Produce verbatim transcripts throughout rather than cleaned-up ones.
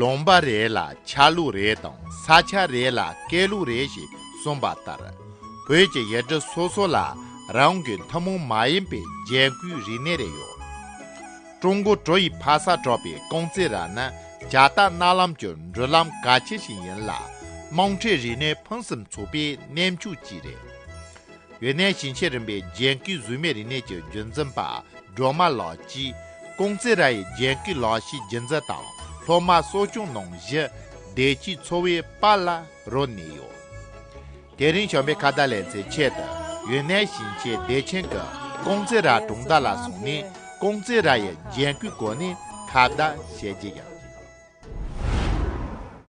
ལུང་པ་རེ་ལ་ཆ་ལུགས་རེ་དང་ས་ཆ་རེ་ལ་སྐད་ལུགས་རེ་ཞེས་གསུངས་པ་ལྟར། བོད་ཀྱི་ཡུལ་གྲུ་སོ་སོ་ལ་རང་གི་ཐུན་མོང་མ་ཡིན་པའི་རྒྱན་བཀོད་རིག་གནས་རེ་ཡོད། ཀྲུང་གོ་གྲུ་ཡི་ཕ་ས་གྲགས་པའི་ཀོང་ཙེ་ར་ནི་ཇ་རྟ་གནའ་ལམ་གྱི་འགྲུལ་ལམ་གལ་ཆེ་ཞིག་ཡིན་ལ། དམངས་ཁྲོད་རིག་གནས་ཕུན་སུམ་ཚོགས་པའི་གནས་མཆོག་ཅིག་རེད། ཡུན་ནན་ཞིང་ཆེན་རིམ་པའི་རྒྱན་བཀོད་གཟུགས་མེད་རིག་གནས་ཀྱི་རྒྱུན་འཛིན་པ་སྒྲོལ་མ་ལགས་ཀྱིས། ཀོང་ཙེ་ར་ཡི་རྒྱན་བཀོད་ལག་ཤེས་རྒྱུན་འཛིན་དང་སློབ་མ་གསོ་སྐྱོང་གནང་གཞི་བདེ་སྐྱིད་འཚོ་བའི་དཔལ་ལ་རོལ་ནས་ཡོད། དེ་རིང་བྱམས་པའི་ཁ་བརྡ་ལེ་ཚན་ཆེད་དུ་ཡུན་ནན་ཞིང་ཆེན་བདེ་ཆེན་གྱི་ཀོང་ཙེ་ར་གྲོང་རྡལ་ལ་སོང་ནས། ཀོང་ཙེ་ར་ཡི་རྒྱན་བཀོད་སྐོར་ནས་ཁ་བརྡ་བྱེད་ཀྱི་ཡིན།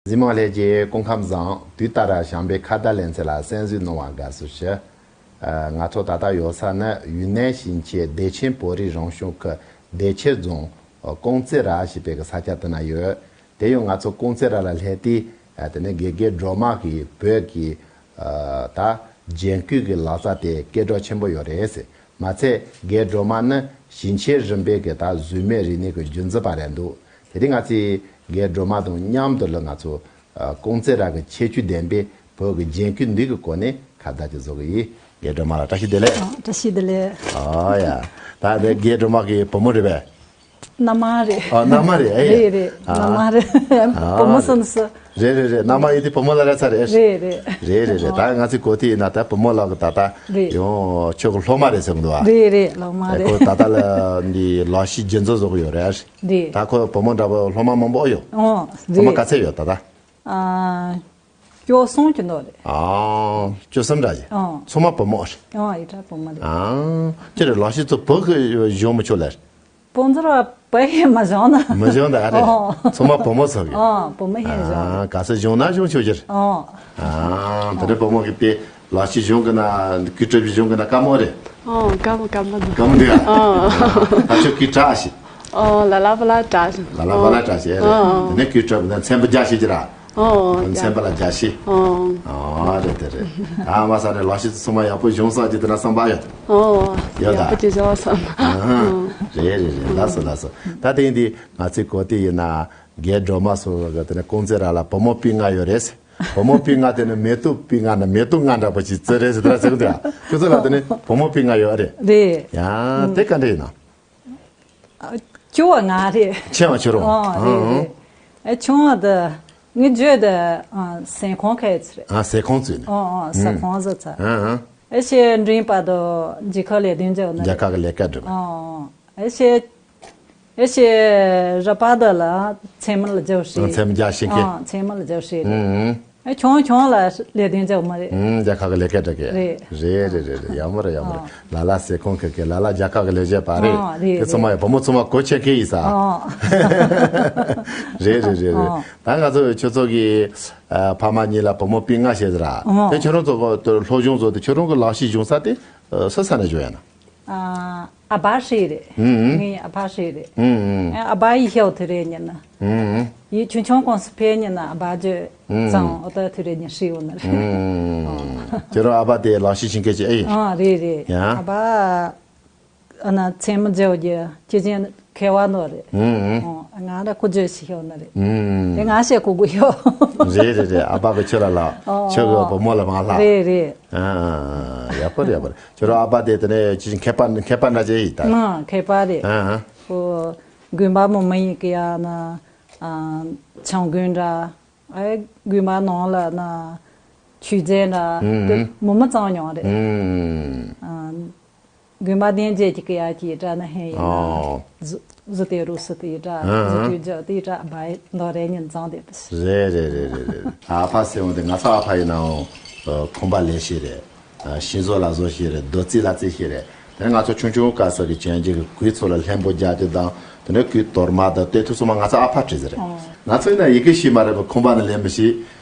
གཟིགས་མོ་ལྷན་རྒྱས། སྐུ་ཁམས་བཟང་། དུས་ལྟར་བྱམས་པའི་ཁ་བརྡ་ལེ་ཚན་ལ་གསན་གཟིགས་གནང་བར་དགའ་བསུ་ཞུ། ཨ། ང་ཚོ་ད་ལྟ་ཡོད་ས་ནི་ཡུན་ནན་ཞིང་ཆེན་བདེ་ཆེན་བོད་རིགས་རང་སྐྱོང་ཁུལ་བདེ་ཆེན་རྫོང་ཀོང་ཙེ་ར་ཞེས་པའི་གི་ས་ཆ་དེ་ན་ཡོད། དེ་ཡང་ང་ཚོ་ཀོང་ཙེ་ར་ལ་སླེབས་དུས། ཨ། དེ་ནས་དགེ་རྒན་སྒྲོལ་མ་གིས་བོད་ཀྱི། ཨ། ད་རྒྱན་བཀོད་ཀྱི་ལག་རྩལ་དེ་སྐད་གྲགས་ཆེན་པོ་ཡོད་རེད་ཟེར། མ་ཚད་རྒན་སྒྲོལ་མ་ནི་ཞིང་ཆེན་རིམ་པའི་གི་ད་གཟུགས་མེད་རིག་གནས་ཀྱི་རྒྱུན་འཛིན་པ་རེད་འདུག་དེ་རིང་ང་ཚོས་རྒན་སྒྲོལ་མ་དང་མཉམ་དུ་ལ་ང་ཚོ། ཨ། ཀོང་ཙེ་ར་གི་ཁྱད་ཆོས་ལྡན་པའི་བོད་ཀྱི་རྒྱན་བཀོད་འདི་གི་སྐོར་ནས་ཁ་བརྡ་ཅིག་བཟོ་གི་ཡིན། རྒན་སྒྲོལ་མ་ལགས་བཀྲ་ཤིས་བདེ་ལེགས། ཨ། བཀྲ་ཤིས་བདེ་ལེགས། ཨོ་ཡ། ད་འདི་རྒན་སྒྲོལ་མ་གི་བུ་མོ་རེད་པས། མནའ་མ་རེད། ཨ། མནའ་མ་རེད། ཨེ། རེད་རེད། ཨ། མནའ་མ་རེད། ཨ། བུ་མོ་སུམ་སུ། རེད་རེད་རེད། མནའ་མ་ཡིན་དུས་བུ་མོ་ལ་རེད་ཚར་རེད། རེད་རེད། རེད་རེད་རེད། ད་ང་ཚོས་གོ་དུས་ཡིན་ན་ད་བུ་མོ་ལགས་ཀྱི་ད་ལྟ། རེད། ཡང་ཁྱོད་ཀྱི་སློབ་མ་རེད་ཟེར་གི་འདུག་བ། རེད་རེད། སློབ་མ་རེད། ཁོ་ད་ལྟ་ལ་འདི་ལག་ཤེས་རྒྱུན་འཛིན་བཟོ་གི་ཡོད་རེད། རེད། ད་ཁོ་བུ་མོ་འདྲ་པོ་སློབ་མ་མང་པོ་ཡོད། ཨོ། སློབ་མ་རེད། ག་ཚད་ཡོད་ད་ལྟ། ཨ། བཅུ་གསུམ་གྱི་ནང་རེད། ཨ། བཅུ་གསུམ་འདྲ་ཞིག་ཨོ། ཚང་མ་བུ་མོ་རེད། ཨོ། ཡིན་ད་བུ་མོ་རེད། ཨ། ཁྱེད་རང་ལག་ཤེས་ཚོ་བོད་ཀྱི་སྦྱོང་མི་ཆོག་ལེ། སྤོན་ཟུར་བ་བོད་ཡིག་མི་སྦྱོང་ན། མི་སྦྱོང་ད་རེད། ཨོ། ཚང་མ་བུ་མོ་ཚོ་གི། ཨོ། བུ་མོ་ཡིན་སྦྱོང་། ཨ། ག་ས་སྦྱོང་ན་སྦྱོང་ཆོག་གི་རེད། ཨོ། ཨ། དེ་འདྲ་བུ་མོ་གི་དཔེ་ལག་ཤེས་སྦྱོང་གི་ན་གུས་གྲུབ་སྦྱོང་གི་ན་དཀའ་མོ་རེད། ཨོ། དཀའ་མོ་དཀའ་མོ་འདུག་དཀའ་མོ་འདུག་ཨ། ཨོ། ད་ཁྱོད་གུས་དྲག་ཞིག་ཨོ། ལ་ལ་བ་ལ་དྲག་ཞིག་ལ་ལ་བ་ལ་དྲག་ཞིག་རེད། ཨོ། དེ་ནས་གུས་གྲུབ་ན་མཚན་པ་རྒྱག་ཤེས་ཀྱི་ར། ཨོ། མཚན་པ་ལ་རྒྱག་ཤེས། ཨོ། ཨོ། རེད་དེ་རེད། ཨ་མ་ས་ནས་ལག་ཤེས་ཚང་མ་ཡག་པོ་སྦྱོང་ས་ཀྱི་དེ་ན་བསམ་པ་ཡོད། ཨོ། ཡོད་ད། ཡག་པོ་ཅིག་སྦྱོང་བསམ། ཨ། རེད་རེད་རེད། ལགས་སོ་ལགས་སོ། ད་དེ་ཡིན་དུས་ང་ཚོའི་གོ་དེ་ཡིན་ན་རྒན་སྒྲོལ་མ་སོགས་ལ་དེ་ནས་ཀོང་ཙེ་ར་ལ་བུ་མོ་སྤུན་ལྔ་ཡོད་རེད། བུ་མོ་སྤུན་ལྔ་དེ་ནི་མེ་ཏོག་སྤུན་ལྔ་ན་མེ་ཏོག་ལྔ་འདྲ་པོ་ཅིག་བརྩི་རེད་ཟེར་དེ་ལ་ཟེར་གི་འདུག་ཁྱོད་ཚོ་ལ་དེ་ནི་བུ་མོ་སྤུན་ལྔ་ཡོད་རེད། རེད། ཡང་དེ་ག་འདྲ་ཡིན་ན། ཨ། ཆུང་བ་ང་རེད། ཆེ་བ་ཁྱོད་རང་། ཨོ། རེད་རེད། ཨ། ཆུང་བ་དེ་ངའི་ཇོ་དེ། ཨ། ཟས་ཁང་ཁ་ཡི་ཚུལ་རེད། ཨ། ཟས་ཁང་བཙུགས་ནས། ཨོ་ཨོ། ཟས་ཁང་བཟོ་ཚར། ཨ་ཨ། ཨེ་ཤེ་འབྲིང་པ་དེ་རྒྱལ་ཁབ་ལས་དོན་རྒྱབ་ནི་རྒྱལ་ཁབ་ཀྱི་ལས་ཀ་སྒྲུབ། ཨོ་ཨོ། ཨེ་ཤེ། ཨེ་ཤེ་ར་པ་དེ་ལ་མཚན་མོ་ལ་རྒྱབ་ཤེས་རེད། མཚན་མོ་རྒྱག་ཤེས་མཁན། ཨོ། མཚན་མོ་ལ་རྒྱབ་ཤེས་རེད། ཨུ་ཨུ། ཨེ་ཆུང་ཆུང་ལ་ལས་དོན་རྒྱབ་མ་རེད། ཨུ། རྒྱལ་ཁབ་ཀྱི་ལས་ཀ་སྒྲུབ་མཁན། རེད། རེད་རེད་རེད་རེད། ཡག་མོ་རེད་ཡག་མོ་རེད། ཨོ། ལ་ལ་ཟས་ཁང་ཁ་ཁའི་ལ་ལ་རྒྱལ་ཁབ་ཀྱི་ལས་བྱེད་པ་རེད། ཨོ། རེད་དེ་ཚང་མ་རེད། ཡང་བུ་མོ་ཚང་མ་གོ་ཆེ་མཁན་ཡིན་ས། ཨོ། རེད་རེད་རེད་རེད། ཨོ། ད་ང་ཚོ་ཁྱོད་ཚོ་གི། ཨ། ཕ་མ་གཉིས་ལ་བུ་མོ་སྤུན་ལྔ་བྱས་ཟེར་ར། ཨོ། དེ་ཁྱོད་རང་ཚོ་གི་སློབ་སྦྱོང་ཚོ་དེ་ཁྱོད་རང་གི་ལག་ཤེས་སྦྱོང་ས་དེ། ཨ། སུ་ས་ནས་སྦྱོང་ཡ་ན། ཨ། ཨ་ཕ་ཤེས་རེད། ཨུ་ཨུ། ངའི་ཨ་ཕ་ཤེས་རེད། ཨུ་ཨུ། ཨ་ཕ་ཡིག་ཤོག་དེ་རེད་ཉིན་ན། ཨུ་ཨུ། ཡིག་ཆུང་ཆུང་ཀོང་སུ་ཕེ་ཉིན་ན་ཨ་ཕ་ཇོ་ཨུ་ཨུ། ཙང་ཨོ་ད་དེ་རེད་ཉིན་ཧྲི་ཡོད་ན་རེད། ཨུ་ཨུ། ཨོ། ཁྱེད་རང་ཨ་ཕ་དེ་ལག་ཤེས་ཤིང་སྐད་ཅིག་ཨེ་ཡིན། ཨ། རེད་རེད། ཡ། ཨ་ཕ། ཨ་ན་མཚན་མོ་ཇོ་གི་ཁྱེད་ཅན་མཁས་པ་ནོ་རེད། ཨུ་ཨུ། ཨོ། ང་ལ་ཁོ་ཇོ་ཤི་ཤོག་ན་རེད། ཨུ་ཨུ། དེ་ང་ཤེས་ཁོ་དགོས་ཤོག་རེད་རེད་རེད། ཨ་ཕ་གི་ཁྱོད་ལ་ལ། ཨོ། ཁྱོད་གི་བུ་མོ་ལ་མ་ལ། རེད་རེད། ཨ་ཨ་ཨ། ཡག་པོ་རེད་ཡག་པོ་རེད། ཁྱོད་རང་ཨ་ཕ་དེ་དེ་ནས་ཅི་མཁས་པ་མཁས་པ་འདྲ་ཅིག་ཡིན་ད། ཨ། མཁས་པ་རེད། ཨ་ཨ། ཁོ་དགོན་པ་མོ་མི་ཡིན་གི་ཡ་ན། ཨ། བྱམས་མགོན་འདྲ། ཨེ། དགོན་པ་ནང་ལ་ན་ཆོས་མཛད་འདྲ། ཨུ་ཨུ། དེ་མོ་མི་གཙང་མྱོང་རེད། ཨུ་ཨུ། ཨ། དགོན་པ་བདེན་རྫས་ཀྱི་སྐད་ཡ་གྱིས་འདྲ་ན་ཧེ་ཡིན་ན། ཨོ། བཟོ་བཟོ་དེ་རུ་སུ་དེ་འདྲ། ཨ་ཨ། བཟོ་དུས་ཇོ་དེ་འདྲ་བ་ཡི་ནོ་རེ་ཉིན་གཙང་དེ་བས། རེད་རེད་རེད་རེད་རེད། ཨ་ཕ་ཟེར་འོང་དེ་ང་ཚོ་ཨ་ཕ་ཡིན་ནའང་། ཨ། ཁང་པ་ལས་ཤེས་རེད། ཨ། ཤིང་བཟོ་ལ་བཟོ་ཤེས་རེད། རྡོ་རྩིག་ལ་རྩིག་ཤེས་རེད། དེ་ནས་ང་ཚོ་ཆུང་ཆུང་སྐབས་སུ་གི་གྱོན་གོས་ཀྱི་གོས་ཚོ་ལ་ལྷན་པོ་རྒྱག་རྒྱུ་དང་། དེ་ནས་གོས་དོར་མ་དང་དེ་ཚོ་ཚང་མ་ང་ཚོ་ཨ་ཕ་བྲིས་ཟེར་རེད། ཨོ། ང་ཚོ་ཡིན་ན་ཡི་གེ་ཤེས་མ་རེད་པ། ཁང་པ་ནི་ལས་མི་ཤེས།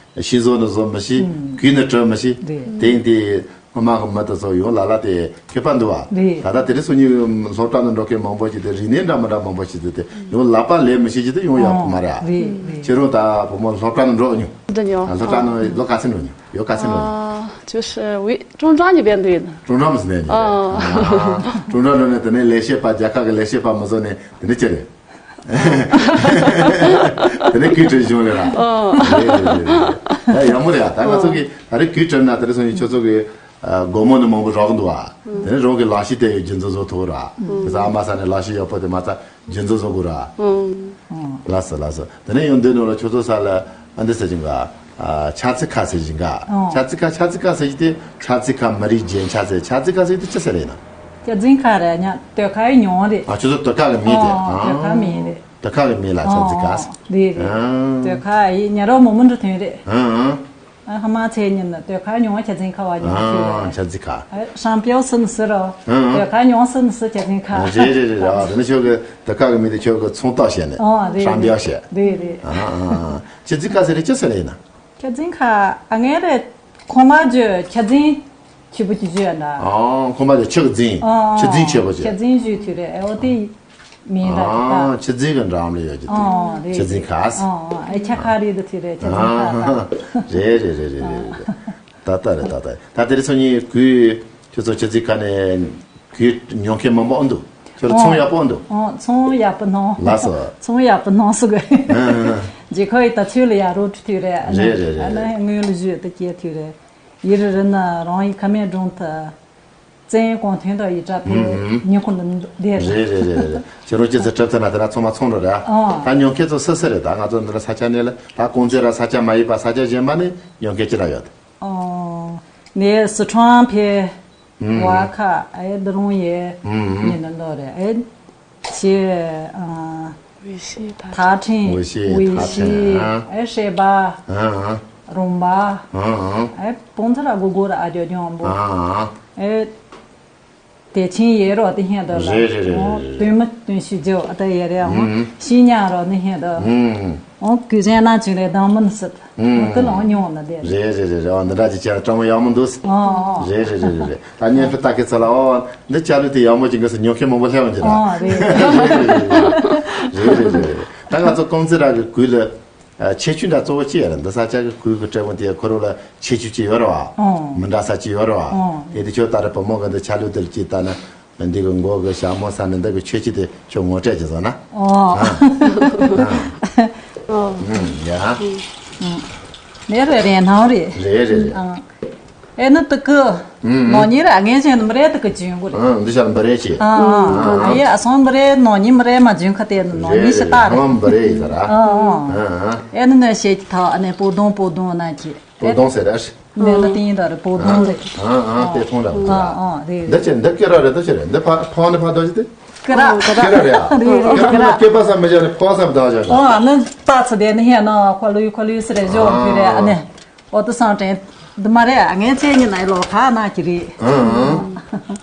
ཤིང་བཟོ་ནི་བཟོ་མི་ཤེས། ཨུམ། གོས་ནི་བྲི་མི་ཤེས། རེད། དེ་ཡིན་དུས་སྔོན་མ་གི་མི་དེ་ཚོ་ཡང་ལ་ལ་དེ་མཁས་པ་འདུག་བ། རེད། ད་ལྟ་དེ་རིང་སང་ཉིན་སློབ་གྲྭ་ནང་འགྲོ་མཁན་མང་པོ་ཞིག་དེ་རིག་གནས་འདྲ་མི་འདྲ་མང་པོ་ཞིག་དེ་དེ་ཡང་ལག་པ་ལས་མི་ཤེས་ཀྱི་དེ་ཡང་ཡག་པོ་མ་རེད། ཨ། རེད་རེད། ཁྱེད་རང་ད་བུ་མོ་སློབ་གྲྭ་ནང་འགྲོ་མྱོང་། འགྲོ་མྱོང་། ཨ། སློབ་གྲྭ་ནང་ལོ་ག་ཚོད་འགྲོ་མྱོང་། ཡོ་ག་ཚོད་འགྲོ་མྱོང་། ཨ། ཅོ་ཧྲི་ཝི་ཀྲུང་ཀྲང་གི་བན་དུ་ཡིན། ཀྲུང་ཀྲང་མི་ཟེར་ནས་ཨ། ཀྲུང་ཀྲང་འགྲོ་ནས་དེ་ནས་ལས་བྱེད་པ་རྒྱལ་ཁབ་ཀྱི་ལས་བྱེད་པ་མི་བཟོ་ནས་དེ་ནས་ཅི་རེད། དེ་ནས་གུས་བཀྲ་བྱུང་རེད་ར། ཨོ། རེད་རེད་རེད་རེད། ད་ཡག་མོ་རེད་ཨ། ད་ང་ཚོ་གི་ད་རེས་གུས་བཀྲ་ན་དེ་རེད་སོང་ཡིན་ཁྱོད་ཚོ་གི་སྒོར་མོ་ནི་མང་པོ་རག་གི་འདུག་ཨ། དེ་ནས་རང་གི་ལག་ཤེས་དེ་ཡོད་རྒྱུ་འཛིན་བཟོ་ཐུབ་ར། དེ་ས་ཨ་མ་ས་ནས་ལག་ཤེས་ཡག་པོ་དེ་མ་ཚད་རྒྱུ་འཛིན་བཟོ་དགོས་ར། ལགས་སོ་ལགས་སོ། དེ་ནས་ཡང་འདི་ནང་ལ་ཁྱོད་ཚོ་ས་ལ་ཨ་འདི་ཟེར་གྱི་འགའ། ཆ་ཚིག་ཁ་ཟེར་གྱི་འགའ། ཆ་ཚིག་ཁ་ཆ་ཚིག་ཁ་ཟེར་གྱི་དེ་ཆ་ཚིག་ཁ་མི་རིགས་རྒྱན་ཆ་ཟེར། ཆ་ཚིག་ཁ་ཟེར་གྱི་དེ་ཅི་ཟེར་ཡིན་ན། སྐྱ་རྫིང་ཁ་རེད་ཉ་དོད་ཁ་ཡི་མྱོང་རེད། ཨ་ཁྱོད་ཚོ་དོད་ཁ་གི་མིང་དེ། ཨ་དོད་ཁ་མིང་རེད། དོད་ཁ་གི་མིང་ལ་ཆ་ཚིག་ཁ། རེད་རེད། དོད་ཁ་ཡི་ཉ་རོ་མོ་མོ་འགྲོ་ཐོན་རེད། ཨ་ཧ་མ་ཚེ་ཉིན་ནི་དོད་ཁ་མྱོང་ཆ་རྫིང་ཁ་བ་ཉོ་ཨ་ཆ་ཚིག་ཁ། ཧྲང་པེའོ་སི་ནི་སི་རོ། དོད་ཁ་མྱོང་སི་ནི་སི་ཆ་རྫིང་ཁ། རེད་རེད་རེད་རེད། ཨ་དེ་ནི་ཁྱོད་ཀྱི་དོད་ཁ་གི་མིང་དེ་ཁྱོད་ཀྱི་ཚོང་རྟགས་བཤད་ནས་ཧྲང་པེའོ་བཤད། རེད་རེད། ཨ་ཨ་ཆ་ཚིག་ཁ་ཟེར་རེད་ཅི་ཟེར་ཡིན་ན། ཆ་རྫིང་ཁ་ཨ་ངའི་རེད། ཁོང་མ་ཇོ་ཆ་རྫིང་ཆེ་པོ་ཅིག་ཇོ་ཡ་འདྲ། ཨ་ཁོང་མ་ཇོ་ཆ་རྫིང་ཆ་རྫིང་ཆེ་པོ་ཅིག་ཆ་རྫིང་ཇོ་དུས་རེད་ཨོ་དེ་མིན་ད་ད། ཆ་རྫིང་གི་འགྲམ་ལ་ཡོད་ཀྱི་དེ་ཆ་རྫིང་ཁ། ཨ་ཨ་ཁྱ་ཁ་རེད་དུ་དུས་རེད་ཆ་རྫིང་ཁ་ད། རེད་རེད་རེད་རེད་རེད། ད་ལྟ་རེད་ད་ལྟ་ད་དེ་རེད་སོང་ཉིན་གུས་ཁྱོད་ཚོ་ཆ་རྫིང་ཁ་ནས། གུས་ཉོ་མཁན་མང་པོ་འདུག་ཁྱོད་ཚོང་ཡག་པོ་འདུག་ཨོ་ཚོང་ཡག་པོ་གནང་། ལགས་སོ། ཚོང་ཡག་པོ་གནང་སུ་གི་ཨ་རྗེ་ཁོ་ཡི་ད་ཚུལ་ལ་ཡག་རོ་ཁྲི་ཐུག་རེད། རེད་རེད་རེད། ཨ་ན་དངུལ་ལ་བཞུད་དུ་སྐྱེལ་ཐུག་རེད། ཡིར་རི་ན་རང་ཡི་ཁ་མེད་སྒྲུང་ཐུ། བཙན་གོང་ཐོན་དང་ཡི་གྲྭ་ཕེ་ཉི་ཁུ་ལ་འདེད་རེད། རེད་རེད་རེད་རེད། ཁྱོད་རང་སྐྱེ་ཚེ་གྲབས་ཚེ་ན་དེ་ན་ཚང་མ་ཚོང་རོགས་རེད། ཨ་ད་ཉོ་མཁན་ཚོ་སུ་སུ་རེད། ད་ང་ཚོ་འདི་ན་ས་ཆ་ནས་ལ་ད་ཀོང་ཙེ་ར་ས་ཆ་མ་ཡིན་པ་ས་ཆ་གཞན་པ་ནས་ཉོ་མཁན་ཅི་ར་ཡོད། ཨོ། ངས་སི་ཁྲོན་ཕེ། ཝ་ཁ་ཨེ་དི་རུང་ཡེ། ཉི་ནི་ལོ་རེ་ཨེ། ཆེ། ཨ། ཝེ་ཤི་ཐ་ཐ་ཁྲིན། ཝེ་ཤི་ཝེ་ཐ་ཤི་ཁྲིན། ཨེ་ཧྲེ་བ། ཨ་ཨ། རུང་བ། ཨ་ཨ། ཨེ་སྤོང་ཚ་ར་གོ་གོ་ར་ཨ་ཇོ་ཇོ་བོ། ཨ་ཨ། ཨེ། དེ་ཆིན་ཡེ་རོ་དེ་ཧེ་དོ་ར། རེད་རེད་རེད། ཨོ་རེད་རེད། དོན་མི་དོན་ཤི་ཇོ་ཨ་ད་ཡེ་རེ་ཨོ་ཤི་ཉ་རོ་ནི་ཧེ་དོ། ཨོ་གུ་ཟན་ན་ཅིག་རེ་དང་མིན་སྲིད། ཨོ་ཀི་ལོང་ཉོ་ན་དེ་རེད། རེད་རེད་རེད་རེད། ཨོ་འདི་འདྲ་ཅིག་ཅར་གྲོང་ཡག་མོ་འདུག་ཨོ་ཨོ། རེད་རེད་རེད་རེད་རེད། ད་ཉན་ཕི་ཏ་ཁེ་ཚ་ལ་ཨོ་འདི་ཅ་ལུ་དེ་ཡག་མོ་ཅིག་གི་སུ་ཉོ་མཁན་མང་པོ་སླེབས་འོང་གི་ར། ཨོ་རེད། རེད་རེད་རེད་རེད། ད་ང་ཚོ་ཀོང་ཙི་ར་གི་གུ་ལ། ཁྱད་ཆོས་འདྲ་གཙོ་བོ་ཅི་ཡོད་རེད། འདི་ས་ཆ་གི་གུས་གི་སྤྲད་པོ་དེ་ཁོ་རང་ལ་ཁྱད་ཆོས་ཅི་ཡོད་རེད་བ། ཨོ། མི་འདྲ་ས་ཅི་ཡོད་རེད་བ། ཨོ། དེ་དེ་ཁྱོད་ལྟ་རེ་བུ་མོ་གི་འདི་ཆ་ལུགས་དེ་ལ་ཅི་ལྟ་ན་འདི་གི་མགོ་གི་ཞྭ་མོ་ས་ནི་འདི་གི་ཁྱད་ཆོས་དེ་ཁྱོད་ངོ་སྤྲད་ཅི་བཟོ་ན། ཨོ། ཨ། ཨོ། ཨུམ། ཡ། ཨུམ། ནེ་རེ་རེ་ནང་རེ། རེ་རེ་རེ། ཨ། ཨེ་ནི་དུ་ཀི། ནོ་ཉི་ར་ངེ་ཅན་མི་རེ་དུ་ཀི་ཅུན་གུ་རེ། ཨ་འདི་ཤར་མི་རེ་ཆེ། ཨ་ཨ་ཡེ་ཨ་སོང་མི་རེ་ནོ་ཉི་མི་རེ་མ་ཅུན་ཁ་ཏེ་ནོ་ཉི་ཤི་ཏ་རེ། ཧམ་མི་རེ་ཡི་ཟ་ར། ཨ་ཨ། ཨེ་ནི་ནོ་ཤེ་ཀྱི་ཐ་ཨ་ནེ་པོ་དོང་པོ་དོང་ན་ཅི། པོ་དོང་ཟེར་ར་ཤི། ནེ་ལ་ཏིང་ད་རེ་པོ་དོང་རེ། ཨ་ཨ་ཏེ་ཐོང་ར་པོ་དོང་ར། ཨ་ཨ་རེ་རེ། འདི་ཅི་འདི་ཀི་ར་རེ་འདི་ཅི་རེ་འདི་ཕ་ཕ་ནི་ཕ་དོ་ཅི་ཏེ། ཀི་ར། ཀི་ར་རེ་ཨ། རེ་རེ་ཀི་ར། ཀི་པ་ས་མི་ཇ་རེ་ཕ་ས་མི་དོ་ཇ་རེ། ཨ་ནི་ཏ་ཚ་དེ་ནི་ཧེ་ན་ཁོ་ལུ་ཁོ་ལུ་སི་རེ་ཇོ་ཕི་རེ་ཨ་ནེ། ཨོ་ཏུ་སང་ཏྲེན། འདི་མ་རེད་ཨ་ངའི་མཚན་ཉིད་ནའི་ལོ་ཁ་ན་གི་རེད། ཨང་།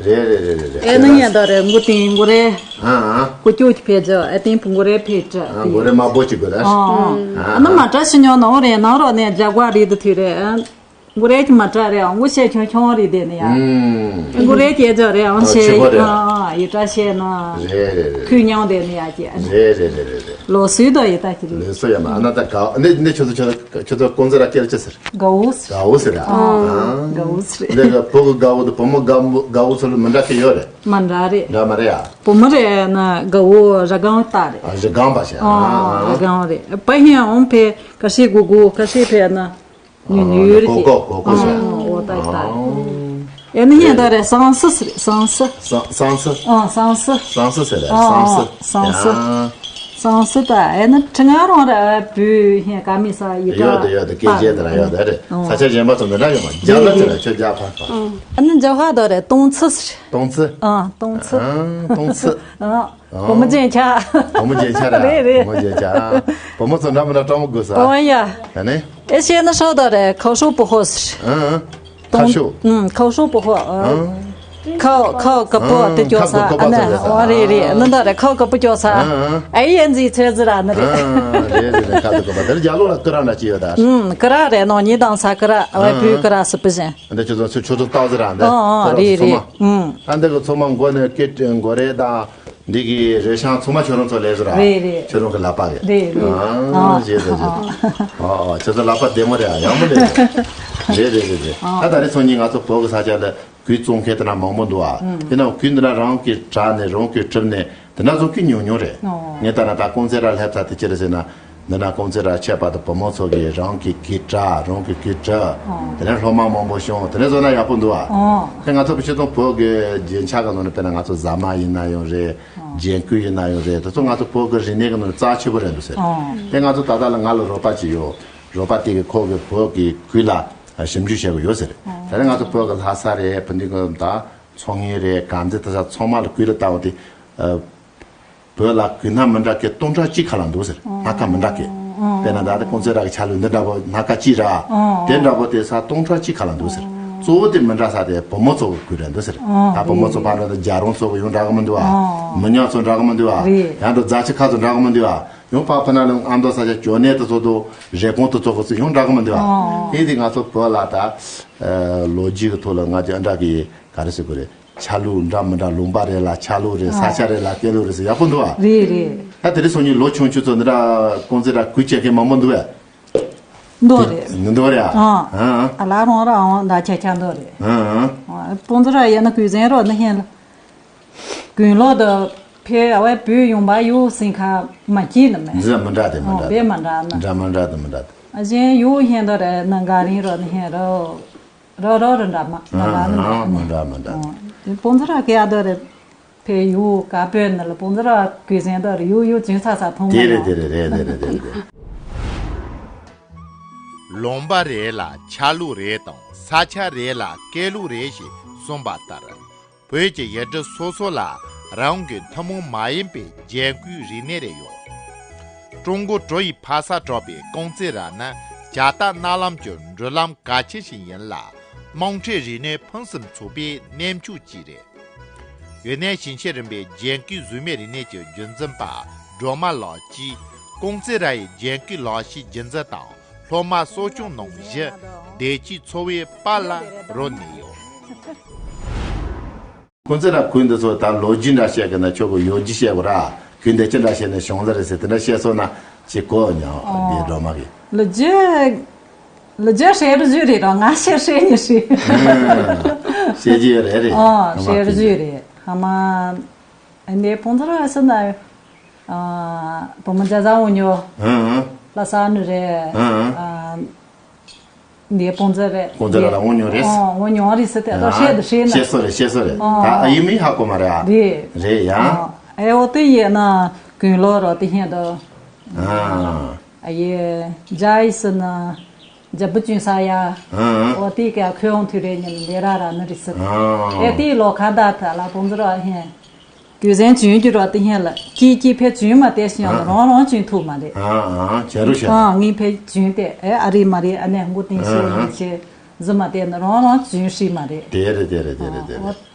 རེད་རེད་རེད་རེད། ཨེ་ནི་ཡན་ད་རེད་མགོ་ཏིང་མགོ་རེད། ཨང་། ཀུ་ཅོ་ཅི་ཕེ་ཇ་ཨེ་ཏིང་བུ་མགོ་རེད་ཕེ་ཏྲ། ཨང་མགོ་རེད་མ་བོ་ཅི་དགོས་ད། ཨང་། ཨ་ནི་མ་ཏྲ་ཤི་ཉོ་ནོ་རེད་ནང་རོགས་ནས་རྒྱ་གོ་རེད་དུ་ཐུ་རེད། མགོ་རེད་ཀྱི་མ་ཏྲ་རེད་ཨང་མགོ་ཤེ་ཆུང་ཆུང་རེད་དེ་ནི་ཡ། ཨང་། མགོ་རེད་ཀྱི་ཇ་རེད་ཨང་ཨ་ཤེ་ཆི་གོ་རེད། ཨང་ཡི་ཏྲ་ཤེ་ན། རེད་རེད་རེད། ཁུ་ཉང་དེ་ནི་ཡ་ཀྱི། རེད་རེད་རེད་རེད་རེད། ལོ་སུའི་དོ་ཡི་ཏ་ཀྱི་རེད། ལོ་སུ་ཡ་མ་ཨ་ན་ད་ག་འདི་འདི་ཁྱོད་ཚོ་ཁྱོད་ཚོ་ཁྱོད་ཚོ་ཀོང་ཙེ་ར་སྐྱེལ་ཅི་ཟེར། དགའ་བོ་ཟེར། དགའ་བོ་ཟེར་ར། ཨང་། དགའ་བོ་ཟེར། འདི་ག་བུ་གི་དགའ་བོ་དང་བུ་མོ་དགའ་བོ་དགའ་བོ་ཚོ་ལ་མི་འདྲ་གི་ཡོད་རེད། མ་འདྲ་རེད། འདྲ་མ་རེད་ཡ། བུ་མོ་རེད་ན་དགའ་བོ་ར་གང་ཏ་རེད། ཨ་རི་གང་པ་ཞེ། ཨང་། ར་གང་རེད། པ་ཧེ་ཨོང་ཕེ་ཀ་ཤི་གུ་གུ་ཀ་ཤི་ཕེ་ན་ཉུ་ཉུ་རེད། གོ་གོ་གོ་གོ་ཞེ། ཨོ་ཏ་ཏ། ཨེ་ནི་ཧེ་ད་རེད་སང་སི་ཟེར་སང་སི། སང་སང་སི། ཨང་སང་སི། སང་སི་ཟེར་རེད། ཨང་སང་སི། ཨང་སང་སི། ཡང་། སང་སི་ད་ཨེ་ནི་ཁྲི་ང་རང་ར་བུ་ཧེ་ཀ་མི་ས་ཡི་ཀ་ཡོད་དེ་ཡོད་དེ་སྐད་ཆ་དེ་ར་ཡོད་དེ་རེད། ཨང་། ས་ཆ་གཞན་པ་ཚོ་འདི་འདྲ་ཡོད་མ་རྒྱ་ལ་དེ་ར་ཁྱོད་རྒྱ་ཕར་ཕར། ཨང་། ཨ་ནི་འཇའ་ཧ་ད་རེད་སྟོང་ཚི་ཟེར། སྟོང་ཚི། ཨང་སྟོང་ཚི། ཨང་སྟོང་ཚི། ཨང་། བུ་མོ་རྒྱན་ཆ། བུ་མོ་རྒྱན་ཆ་ར། རེད་རེད། བུ་མོ་རྒྱན་ཆ། བུ་མོ་ཚོ་འདྲ་མི་འདྲ་སྤྲང་མོ་དགོས་ས། ཨོ་ཡ། ད་ནི། ཨེ་ཤེ་ནི་ཧྲོ་ད་རེད་ཁའོ་ཧྲོ་པོ་ཧོ་ཟེར། ཨང་། ཁ་ཤོ། ཁའོ་ཧྲོ་པོ་ཧོ། ཁའོ་ཁའོ་ཀ་པོ་དེ་ཀྱོ་ས་ཨ་ནི་ཨོ་རེད་རེད་ནི་ད་རེད་ཁའོ་ཀ་པོ་ཀྱོ་ས། ཨ་ཡེ་ཛི་ཚེ་ཛི་ར་ནི་རེད། རེད་རེད་རེད་ཁ་དུ་ཀ་པ་དེ་རྒྱ་ལོ་ལ་ཀི་ར་འདྲ་ཅི་ཡོད་ད། ཀི་ར་རེད་ནོ་ཉི་དང་ས་ཀི་ར་ཨ་བའི་བུ་ཀི་ར་སི་པི་ཞན། འདི་ཁྱོད་ཚོ་ཁྱོད་ཚོ་སྟག་ཟི་ར་འདི། ཨ་ཨ་རེད་རེད། ཨ་འདི་གི་ཚོ་མ་མགོ་ནས་ཀི་མགོ་རེད་དང་། འདི་གི་རེ་ཤང་ཚང་མ་ཁྱོད་རང་ཚོ་ལས་བཟོ་ར། རེད་རེད། ཁྱོད་རང་གི་ལག་པ་གི། རེད་རེད། ཨ་ཨ་བྱས་བྱས་བྱས། ཨ་ཨ་ཁྱོད་ཚོ་ལག་པ་བདེ་མོ་རེད་ཨ་ཡག་མོ་རེད། རེད་རེད་རེད་རེད། ཨ་ད་རེས་སང་ཉིན་ང་ཚོ་བོད་ཀྱི་ས་ཆ་ལ་གུས་བཙོང་མཁན་དེ་འདྲ་མང་པོ་འདུག་ཨ། དེ་ན་གུས་འདི་འདྲ་རང་གིས་དྲངས་ནས་རང་གིས་གྲུབ་ནས་ དེ་འདྲ་བཟོ་གི་ཉུང་ཉུང་རེད། ཨོ། ངས་ལྟ་ན་ད་ཀོང་ཙེ་ར་སླེབས་ཚར་དེ་ཅི་རེད་ཟེར་ན། འདི་ན་ཀོང་ཙེ་ར་ཆད་པ་དང་བུ་མོ་ཚོ་གིས་རང་གི་གི་སྐྲ་རང་གི་གི་གྲི། ཨོ། དེ་ནས་སློབ་མ་མང་པོ་བྱུང་དེ་ནས་བཟོ་ན་ཡག་པོ་འདུག་ཨ། ཨོ། དེ་ང་ཚོ་བོད་ཆོས་དང་བོད་ཀྱི་རྒྱན་ཆ་གི་ནང་ནས་དཔེར་ན་ང་ཚོ་ཟ་མ་ཡིན་ན་ཡང་རེད། ཨོ། རྒྱན་སྐུད་ཡིན་ན་ཡང་རེད། དེ་ཚོ་ང་ཚོ་བོད་ཀྱི་རིག་གནས་ཀྱི་ནང་ནས་རྩ་ཆེ་པོ་རེད་འདུག་ཟེར། ཨོ། དེ་ང་ཚོ་ད་ལྟ་ལ་ང་ལ་རོགས་པ་ཅིག་ཡོད། རོགས་པ་དེ་གིས་ཁོ་གི་བོད་ཀྱི་གོས་ལ་ཞིབ་འཇུག་བྱེད་དགོས་ཡོད་ཟེར། ཨོ། ད་ནི་ང་ཚོ་བོད་ཀྱི་ལྷ་ས་རེད། བོད་འདི་གི་ད་ཚོང་ངེས་རེད། གང་ཚེ་ད་ས་ཚང་མ་ལ་གོས་ལ་ལྟ་བ་དེ། བོད་ལ་གོས་སྣ་མི་འདྲ་གི་སྟོང་ཕྲག་གཅིག་ཁ་ལ་འདུག་ཟེར། སྣ་ཁ་མི་འདྲ་གི། དཔེར་ན་ད་ལྟ་ཀོང་ཙེ་ར་གི་ཆ་ལུགས་འདི་འདྲ་པོ་སྣ་ཁ་གཅིག་ར། དེ་འདྲ་པོ་དེ་ས་སྟོང་ཕྲག་གཅིག་ཁ་ལ་འདུག་ཟེར། གཙོ་བོ་དེ་མི་འདྲ་ས་དེ་བུ་མོ་ཚོ་གི་གོས་རེད་འདུག་ཟེར། ད་བུ་མོ་ཚོ་ཕར་འགྲོ་ད་རྒྱ་རོང་ཚོ་གི་ཡང་འདྲ་གི་མི་འདུག་ཨ། མི་ཉག་ཚོ་འདྲ་གི་མི་འདུག་ཨ། རེད། ཡང་འགྲོ་རྫ་ཆུ་ཁ་ཚོ་འདྲ་གི་མི་འདུག་ཨ། ཡང་ཕར་ཕུ་ན་ལ་ཨ་མདོ་ས་ཆ་ཇོ་ནེ་དེ་ཚོ་དང་རེབ་གོང་དེ་ཚོ་གི་ཚོ་ཡང་འདྲ་གི་མི་འདུག་ཨ། དེ་དེ་ང་ཚོ་བོད་ལ་ད་ལོ་རྒྱུས་གི་ཐོག་ལ་ང་ཚོ་ཨ་འདྲ་གི་ག་རེ་ཟེར་དགོས་རེད། ཆ་ལུགས་འདྲ་མི་འདྲ་ལུང་པ་རེ་ལ་ཆ་ལུགས་རེད། ས་ཆ་རེ་ལ་སྐད་ལུགས་རེད་ཟེར་ཡག་པོ་འདུག་ཨ། རེད་རེད། ད་དེ་རིང་སང་ཉིན་ལོ་ཆུང་ཆུང་ཚོ་འདི་འདྲ་ཀོང་ཙེ་ར་གོས་བྱེད་མཁན་མང་པོ་འདུག་ཨ། འདུག་རེད། འདུག་རེད་ཨ། ཨ་ལ་རང་རང་འདྲ་ཆ་ཆ་འདུག་རེད། ཨ་ཀོང་ཙེ་ར་ཡིན་ན་གོས་གཟན་རོ་ནི་ཧེན་ལ། གོན་ལོག་དུ་ཕེ་ཨ་བའི་བོད་ཡོང་པ་ཡོད་སེང་ཁ་མ་སྐྱིད་ནི་མེད། འདི་མི་འདྲ་དེ་མི་འདྲ་དེ། བས་མ་འདྲ་ནི། འདྲ་མི་འདྲ་དེ་མི་འདྲ་དེ། ཨ་ཅན་ཡོད་ཧེན་དུ་རེད་ནི་འགའ་རིང་རོ་ནི་ཧེན་རོ། རོ་རོ་རུ་འདྲ་མ་འདྲ་མ་ནི་འདྲ་མི་འདྲ་མི་འདྲ། དེ་ཀོང་ཙེ་ར་གི་ཨ་དོ་རེད། ཕེ་ཡུ་ག་པོན་ནི་ལ་ཀོང་ཙེ་ར་གོས་གཟན་དོ་རེད། ཡུ་ཡུ་ཅུང་ཚ་ཚ་ཐོང་དེ་མ་རེད་ཡོང་། དེ་རེད་རེད་དེ་རེད་དེ་རེད། ལུང་པ་རེ་ལ་ཆ་ལུགས་རེ་དང་ས་ཆ་རེ་ལ་སྐད་ལུགས་རེ་ཞེས་གསུངས་པ་ལྟར། བོད་ཀྱི་ཡུལ་གྲུ་སོ་སོ་ལ་རང་གི་ཐུན་མོང་མ་ཡིན་པའི་རྒྱན་གོས་རིག་གནས་རེ་ཡོད། ཀྲུང་གོ་གྲོ་ཡི་ཕ་ས་གྲགས་པའི་ཀོང་ཙེ་ར་ནི་རྒྱལ་རྟགས་སྣ་ལམ་གྱི་འགྲུལ་ལམ་གལ་ཆེ་ཞིག་ཡིན་ལ། དམངས་ཁྲོད་རིག་གནས་ཕུན་སུམ་ཚོགས་པའི་གནས་མཆོག་ཅིག་རེད། ཡུན་ནན་ཞིང་ཆེན་རིམ་པའི་རྒྱན་གོས་བཟོ་མའི་རིག་གནས་ཀྱི་རྒྱུན་འཛིན་པ་སྒྲོལ་མ་ལགས་ཀྱིས་ཀོང་ཙེ་ར་ཡི་རྒྱན་གོས་ལག་ཤེས་རྒྱུན་འཛིན་དང་སློབ་མ་གསོ་སྐྱོང་གནང་གཞི་བདེ་སྐྱིད་འཚོ་བའི་པར་ལ་རོལ་ནས་ཡོད། ཀོང་ཙེ་ར་གོས་འདི་ཚོ་ད་ལོ་རྒྱུས་འདྲ་བཤད་གི་ན་ཁྱོད་ཀྱི་ཡོད་རྒྱུ་བཤད་དགོས་ར། གོས་འདི་ཅི་འདྲ་བཤད་ནས་བྱུང་ལ་རེད་ཟེར་དེ་འདྲ་བཤད་སོང་ན་ཅི་གོ་ཉོ་འདི་སྒྲོལ་མ་གི། ལོ་རྒྱུས། ལོ་རྒྱུས་བཤད་རྒྱུ་རེད་ར་ང་བཤད་བཤད་ཉི་ཤི། བཤད་རྒྱུ་ཡོད་རེད་རེད། ཨོ་ཧ་མ་བཤད་རྒྱུ་རེད། ཧ་མ། འདི་ཀོང་ཙེ་ར་ཟེར་ན། ཨ། བུ་མོ་རྒྱ་བཟའ་འོ་ཉོ། ཨང་ཨང་། ལྷ་ས་ནི་རེད། ཨང་ཨང་། ཨ། འདི་ཀོང་ཙེ་རེད། ཀོང་ཙེ་ར་ལ་འོ་ཉོ་རེད། ཨོ་འོ་ཉོ་རེད་ཟེར་ཏེ་ད་བཤད་དུ་བཤད་ན། བཤད་སོ་རེད་བཤད་སོ་རེད། ཨོ། ད་ཨ་ཡི་མི་ཧ་གོ་མ་རེད་ཨ། རེད། རེད་ཡ། ཨོ། ཨེ་འོ་དེ་ཡིན་ན་གོན་ལོག་རོ་དེ་ཧེ་དོ། ཨ། ཨ་ཡེ། རྒྱ་ཡི་སི་ན། རྒྱ་བུ་ཅུན་ས་ཡ། ཨང་ཨང་། འོ་དེ་ཀ་ཁོས་འོང་དུས་རེ་ཉིན་ལས་ར་ར་ནི་རེད་ཟེར། ཨང་། ཨེ་དེ་ལོ་ཁ་ད་ཐ་ལ་ཀོང་ཙེ་ར་ཧེ། གོས་གཟན་གྱོན་གྱི་རོ་དེ་ཧེ་ལ་ཀྱི་ཀྱི་ཕེ་གྱོན་མ་དེ་ཤི་ཡང་ཨང་། རང་རང་གྱོན་ཐུབ་མ་རེད། ཨང་ཨང་། བྱ་རུ་བྱ། ཨང་ངའི་ཕེ་གྱོན་ཏེ་ཨེ་ཨ་རི་མ་རེད་ཨ་ནེ་མགོ་ཏིང་ཤེ་ཨང་ཨང་། རིང་ཆེ་ཟི་མ་དེ་ནི་རང་རང་གྱོན་ཤེས་མ་རེད། དེ་རེད་དེ་རེད་དེ་རེད་དེ་རེད། ཨོ།